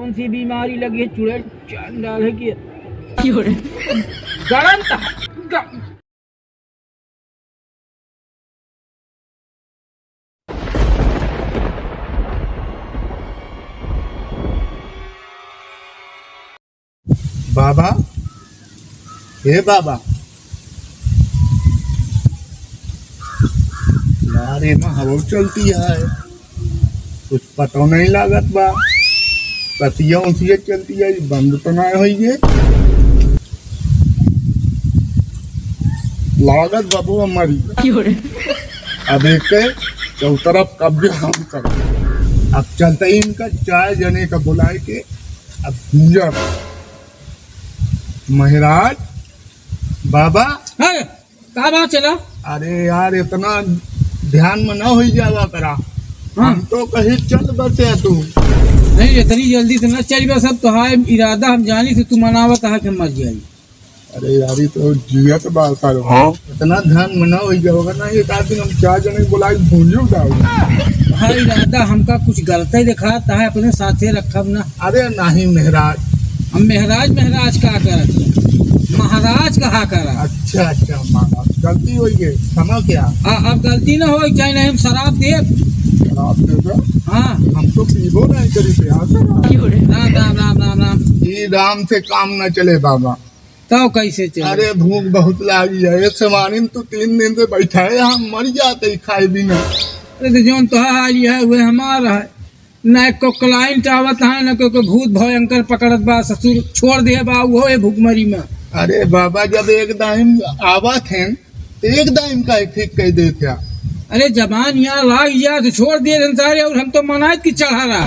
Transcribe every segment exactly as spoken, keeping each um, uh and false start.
कौन सी बीमारी लगी है चुड़ैल चांद डाल है कि क्यों रे? गरम था। ग- बाबा, हे बाबा, यार, एमा हवा चलती है, कुछ पता नहीं लागत बा। कसिया उसिया चलती है, बंद तो ना होई ये। लागत बाबू हमारी। अब एक चौतरफ कब्जा हम कर। अब चलते ही इनका चार जने का बुलाए के अब पूजा। महाराज, बाबा। हाँ, का बात चला? अरे यार, इतना ध्यान में ना होई जावा करा। हाँ। हम तो कहीं चल बसे तू। नहीं, इतनी जल्दी से ना चल बस, अब तो हाय इरादा हम जानी से तू मनावत है कि मर जाई। अरे यार, ये तो जियत बा सर। हाँ। इतना ध्यान में ना होई जावा करा, एक आदमी हम चार जने बुलाई भूंजू जाओ। हाँ, इरादा हमका कुछ गलत ही दिखाता है, अपने साथे रखब ना। अरे नहीं महाराज। हम महाराज, महाराज का करत है? महाराज कहा करा। अच्छा, अच्छा, महाराज, गलती होई गई, क्षमा क्या? हाँ, अब गलती ना होई, चाहे नहीं हम शराब देब। शराब देबे? हाँ। हम तो पीबो नहीं करी थे, हाँ सर। राम, राम, राम, राम, राम। ई राम से काम ना चले बाबा। तो कैसे चले? अरे भूख बहुत लागी है, ये सेवानी में तो तीन दिन से बैठा है, हम मर जाते ही खाए बिना। अरे तो जौन तोहार हाल है, वह हमारा है। ना एको client आवत है, ना कोई, कोई भूत भयंकर पकड़त बा, ससुर छोड़ दे बा, वो है भूखमरी में। अरे बाबा, जब एक दाइम आवत हैं, तो एक दाइम का ठीक कह देते हैं। अरे जबान यहाँ लाग गया तो छोड़ दिए संसारी, और हम तो मनाइत की चढ़ा रहा।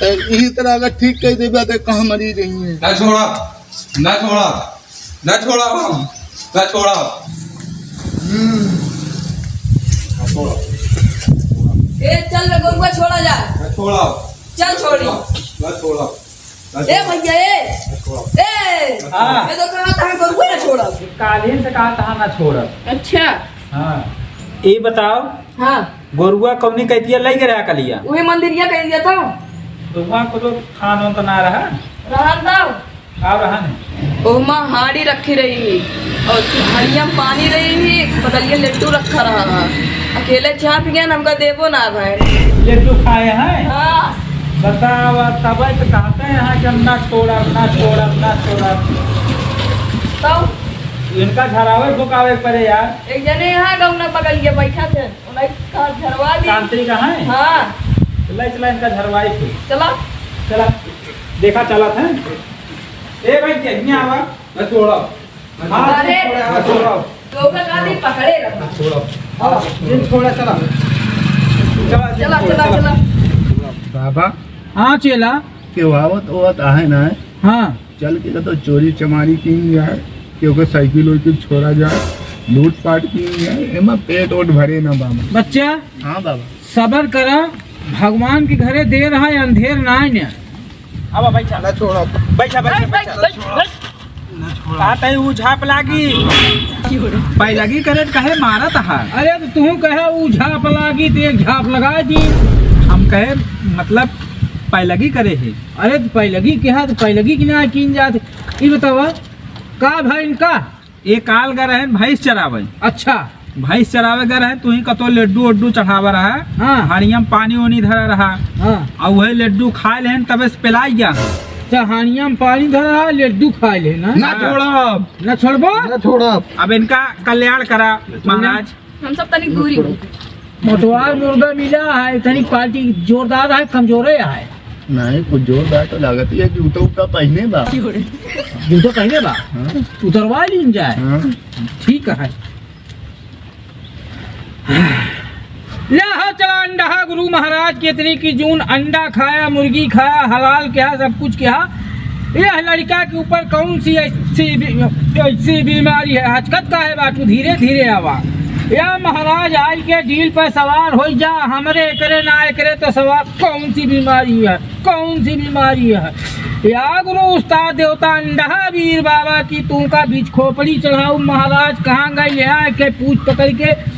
तो यही तरह अगर ठीक कह देबा तो कहाँ मरी रही है? ना छोड़ा, ना छोड़ा। ना छोड़ा हम, ना छोड़ा। हम्म। ना छोड़ा। ए, चल रे, गोरुआ छोड़ा जा। ना छोड़ा। चल छोड़ी। ना छोड़ा। ना ए छोड़ा। भैया, ए। ना छोड़ा। ए, हाँ। ये तो कहा था, गोरुआ ना छोड़ा। काल्हि से कहा था ना छोड़ा। अच्छा। हाँ। ये बताओ। हाँ। गोरुआ कौनी कैतिया लई के रहा कलिया? वही मंदिरिया कह दिया था। तो वहाँ को तो खान वान तो ना रहा। रहा था। का रहा नहीं? ओमा हाड़ी रखी रही ही और हाड़िया में पानी रही ही, बगलिया लड्डू रखा रहा है। अकेले चाप गया न, हमका देबो ना भाई। लड्डू खाए हैं? हाँ। बताओ, तब तो कहते हैं कि हम ना छोड़ब, ना छोड़ब, ना छोड़ब। तो? इनका झरावे फुकावे पड़े यार। एक जने यहाँ गौना बगलिया बैठा थे, उन्हें का झरवा दी। तांत्रिक है? हाँ। तो ले चला इनका झरवाई फिर। चला। चला। देखा चलत है। ए भाई, के हियां आवा। मैं छोड़ा। हाँ, अरे। छोड़ा, छोड़ा। तो ओकर गाड़ी पकड़े रहा। मैं छोड़ा। हाँ। ये छोड़ा, चला। चला, चला, चला, चला। बाबा। हाँ, चेला। केहू आवत ओवत आहे ना? हाँ। चल के तो चोरी चमारी कीन जाए, केहू के साइकिल वाइकिल छोड़ा जाए, लूट पाट कीन जाए, एमा पेट ओट भरे ना बाबा। बच्चा। हाँ बाबा। सबर करा, भगवान के घरे देर है, अंधेर ना है। अब बैठा। ना छोड़ा। बैठा, बैठा, बैठ, बैठ, बैठा। बैठ, बैठ। ना छोड़ा। का तई ऊ झाप लागी? पैलगी करे त काहे मारत हा? अरे त तू कहे ऊ झाप लागी त एक झाप लगा दी। हम कहे मतलब पैलगी करे है। अरे त पैलगी के हा त पैलगी की ना कीन जात। ई बतावा का भाई इनका? ए काल गा रहेन भैंस चरावे। अच्छा। भैंस चरावे गा रहेन, तू ही कतो लड्डू उड्डू चढ़ावा रहा। हाँ। हाड़िया में पानी ओनी धरा रहा। हाँ। और वही लड्डू खाए लेन, तबे से पिलाई गया। अच्छा, हाड़िया में पानी धरा रहा, लड्डू खाए लेन, हाँ? ना हाँ। छोड़ब। ना छोड़बो? ना छोड़ब। अब इनका कल्याण करा महाराज। हम सब तनी दूरी। मोटवार मुर्गा मिला है, तनी पार्टी जोरदार है, कमजोरे है। नहीं, कुछ जोरदार तो लागत है, जूता उता पहने बा। जूता पहने बा? हाँ। उतरवा लीन जाए। हाँ। ठीक है। ले हो चला अंडा गुरु महाराज के इतनी की जून अंडा खाया, मुर्गी खाया, हलाल किया, सब कुछ किया। यह लड़का के ऊपर कौन सी ऐसी बी-, ऐसी बीमारी है? हचकत काहे बाटू? धीरे धीरे आवा। या महाराज आई के डील पे सवार होई जा, हमरे एकरे ना एकरे तो सवार कौन सी बीमारी है? कौन सी बीमारी है? या गुरु उस्ताद देवता अंडहा वीर बाबा की तू का बीच खोपड़ी चढ़ाऊ महाराज, कहाँ गए ले आए के पूछ पकड़ के।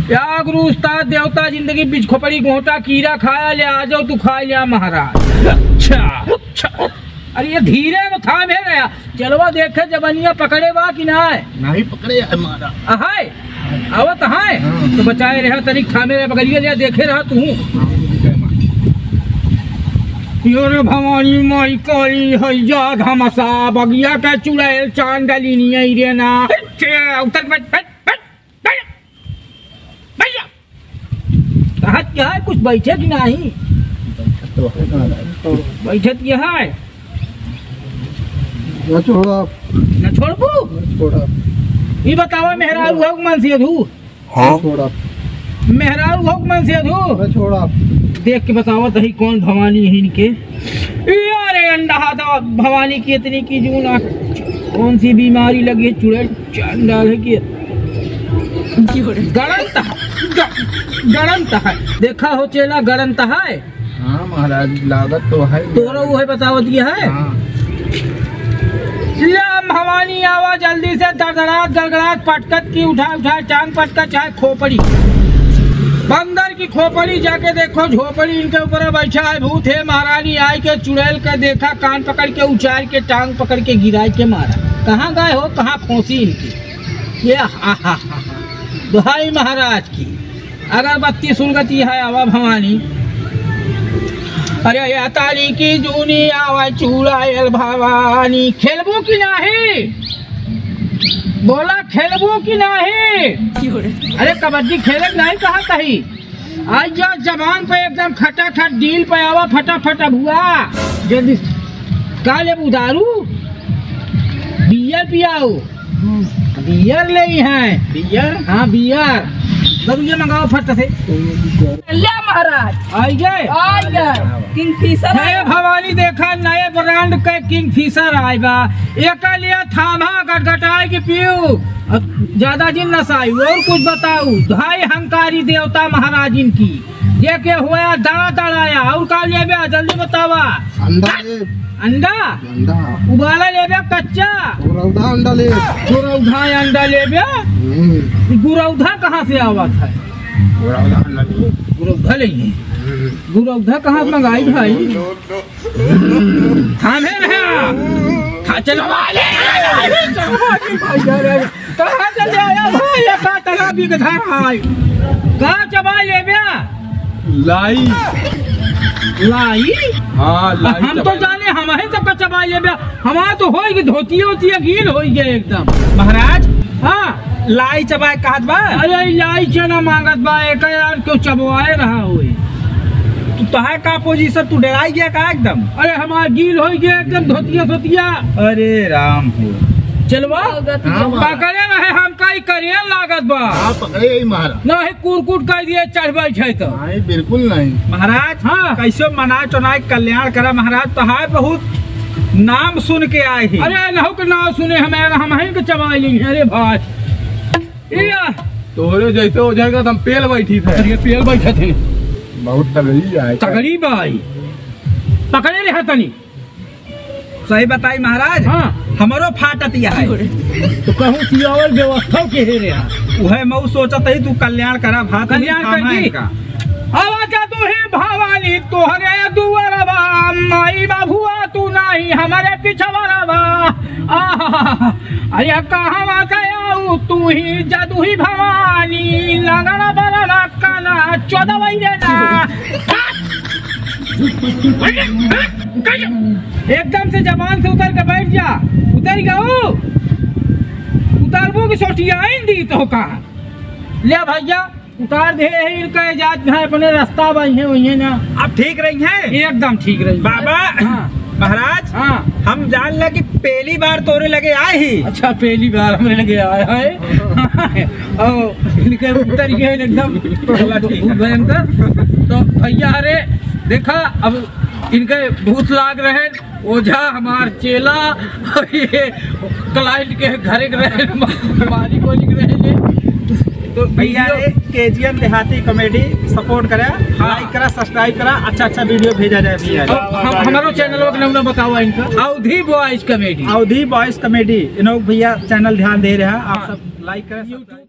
या गुरु उस्ताद देवता जिंदगी बीच खोपड़ी घोटा कीड़ा खाया ले आ जाओ तू खा लिया महाराज। अच्छा। ये धीरे में थामे रहा। चेलवा देखे जबनिया पकड़े बा कि नाहीं? नहीं पकड़े है मारा। अहै? आवत है? हाँ। तो बचाए रहा, तनिक थामे रहा, बगलिया ले देखे रहा तू। हाँ, ये भी है मारा। यो रे भवानी माई काली हैया घमसा, बगिया के चुड़ैल चांद डली नहीं आई रे ना। छे, उतर, बैठ, बैठ, बैठ, बैठ। भैया, कहत क्या है, कुछ बैठे कि नाहीं? तो है ना। बैठत क्या है? ना छोड़ा। ना छोड़बू? ना छोड़ा। ई बतावा, मेहरारू हौ कि मनसेधू? हाँ। छोड़ा। मेहरारू हौ कि मनसेधू? ना छोड़ा। देख के बतावा तही कौन भवानी है इनके। यार, अंडा हाथ भवानी की इतनी की जून आ, कौन सी बीमारी लगी है, चुड़ैल चांद डाल है कि गड़ंत है, ग-, गड़ंत है। देखा हो चेला, गड़ंत है। हाँ महाराज, लागत तो है। तोरा वो है, बतावत ये है। हाँ। ले भवानी आवा जल्दी से, दड़दड़ात, गड़गड़ात, पटकत की उठा, उठा, टांग पटकत, चाहे खोपड़ी। बंदर की खोपड़ी जाके देखो, झोपड़ी इनके ऊपर बैठा है भूत। हे महारानी, आइ के चुड़ैल के देखा, कान पकड़ के उचार के, टांग पकड़ के गिराइ के मारा। कहाँ गए हो, कहाँ फंसी इनकी? ये हा, हा, हा, हा। दुहाई महाराज की, अगरबत्ती सुलगती है, आवा भवानी। अरे ये ताली की जूनी आवा चुड़ैल भवानी, खेलबू कि नाहीं? बोला, खेलबू कि नाहीं? अरे कबड्डी खेले के नाहीं कहा कही? आई जा जबान पे एकदम खटाखट, डील पे आवा फटाफट। अब हुआ जल्दी, का लेबू दारू? बियर पियाओ। बियर लेइ है। बियर? हाँ, बियर। दारू ये मंगाओ फट से। ले महाराज। आई गए? आई गए। किंगफिशर हे आया। भवानी, देखा नए ब्रांड के किंगफिशर आए बा। एका लिए थामा गटगटाए के पीऊ। अब ज्यादा जिन नसाई, और कुछ बताऊ। धाई हंकारी देवता महाराजिन की। जे के होया दड़ा दड़ाया, और का लेबे, जल्दी बतावा। अंडा ले। अंडा? अंडा। उबाला लेबे, कच्चा? गुरौधा अंडा ले। गुरौधा अंडा लेबे? हम्म। गुरौधा कहाँ से आवत है? गुरौधा अंडा ले। गुरौधा लेइ है। हम्म। गुरौधा कहाँ से मंगाई भाई? थामे रहा। था, चलो। कहाँ चले आया भाई? ये का तरह बिगधा रहा है? का चबाइ लेबे? लाई। लाई? हाँ, लाई हम तो चबाइ। जाने, हमहीं सबका चबाइ लेबे। हमार तो होई गए, धोतिया ओतिया गील होई गए एकदम। महाराज, हाँ। लाई चबाए कहत बा? अरे, लाई चना मांगत बा, एका यार क्यों चबवाए रहा होई? तू तोहार का पोजीशन, तू डेराइ गया का एकदम? अरे, हमार गील होई गया एकदम धोतिया सोतिया। अरे राम हो। चेलवा, हाँ, महाराज। पकड़े रहे हमका, ई करियन लागत बा। हाँ, पकड़े ही महाराज। नाहीं, कुरकुट कर दिए, चढ़ बैठे तो। नहीं, बिल्कुल नहीं। महाराज, हाँ। कैसे मनाए चुनाए कल्याण करा महाराज, तोहार बहुत नाम सुन के आए ही। अरे, नहु के नाम सुने हमें, हमहीं के चबाइ ली, अरे भाई। इया। तोहरे जैसे हो जाएगा तो हम पेल बैठी थे। अरे पेल बैठा थे। बहुत तगड़ी है। तगड़ी बाई। पकड़े रहे तनी। सही बताई महाराज, हाँ। हमरो फाटत यह है। तो कहूँ सियावल व्यवस्था के हे रहा। उहे मऊ सोचत ही तू कल्याण करा भात कल्याण नहीं खाना कर दी। इनका। आवा जा तू ही भवानी तोहरे दुआरवा, माई बाबुआ तू नाही हमरे पिछवारवा। आहा, अरे कहवा से आऊ तू ही जदुही भवानी, लंगड़ा बड़ा काना चोदवई रे ना। एकदम से जबान से उतर के बैठ जा, उतर गऊ, उतरबू की सोटियाइन दी तो का। ले भैया, उतार दे है इनका, जात है अपने रास्ता बाई है वही है ना। अब ठीक रही है? एकदम ठीक रही। बाबा, हाँ। महाराज, हाँ। हम जान ला कि पहली बार तोरे लगे आए ही। अच्छा, पहली बार हमरे लगे आया है। और इनके उतर गए एकदम चला ठीक है। भयंकर। तो भैया, अरे देखा, अब इनके भूत लाग रहे, ओझा हमार चेला, ये क्लाइंट के घरे के रहे, मालिक वालिक रहे ये। तो भैया, वीडियो ये केजीएन देहाती कॉमेडी सपोर्ट करा, हाँ। लाइक करा, सब्सक्राइब करा, अच्छा अच्छा वीडियो भेजा जाए भैया। और हम, हमारो चैनल का नाम बतावा इनका, अवधी बॉयज कॉमेडी। अवधी बॉयज कॉमेडी, इन्हों भैया चैनल ध्यान दे रहा, आप हाँ। सब लाइक करा, सब्सक्राइब करा।